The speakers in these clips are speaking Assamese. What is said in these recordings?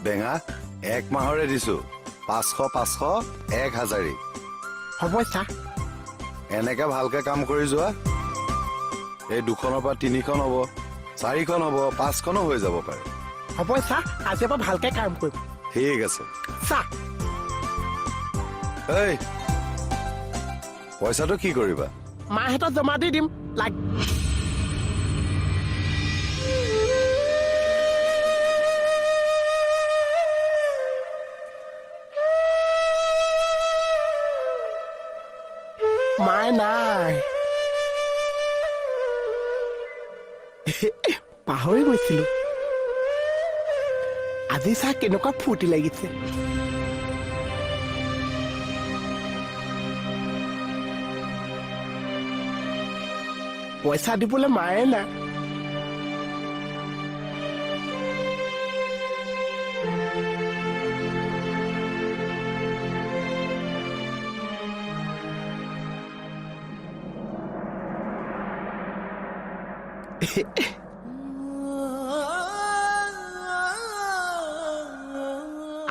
বেঙা, এক মাহৰে দিছো, 500 500 1000। হ'ব চা। এনেকে ভালকে কাম কৰি যোৱা, এই 2খনৰ পৰা 3খন হ'ব, 4খন হ'ব, 5খনো হৈ যাব পাৰে। হ'ব চা, আজিৰ পৰা ভালকে কাম কৰিম। ঠিক আছে চা। এই পইচাটো কি কৰিবা? মাহঁতক জমা দি দিম। লাগ মায়ে নাই, পাহৰি গৈছিলো। আজি চাহ কেনেকুৱা ফূৰ্তি লাগিছে। পইচা দিবলৈ মায়ে নাই।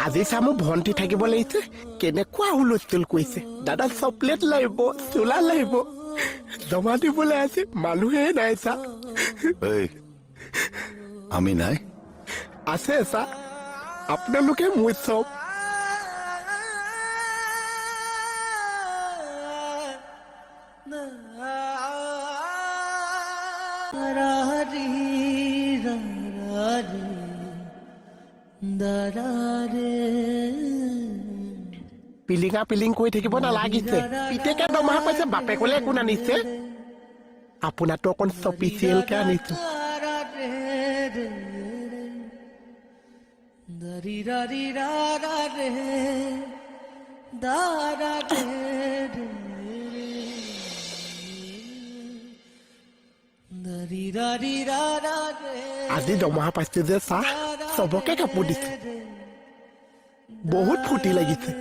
আজি চা মোৰ ভণ্টি থাকিব লাগিছে, কেনেকুৱা হুলস্থুল কৰিছে। দাদা চকলেট লাগিব, চোলা লাগিব, জমা দিবলৈ আজি মানুহে নাই চা। এই আমি নাই? আছে চা, আপোনালোকে মোৰ চব। পিলিঙা পিলিং কৰি থাকিব নালাগিছে। পিতেকে দৰমহা পাইছে, বাপেকলে একো নানিছে। আপোনাৰতো অকণ স্পেচিয়েলকে আনিছো। আজি দৰমহা পাইছো যে চাহ, চবকে কাপোৰ দিছে, বহুত ফূৰ্তি লাগিছে।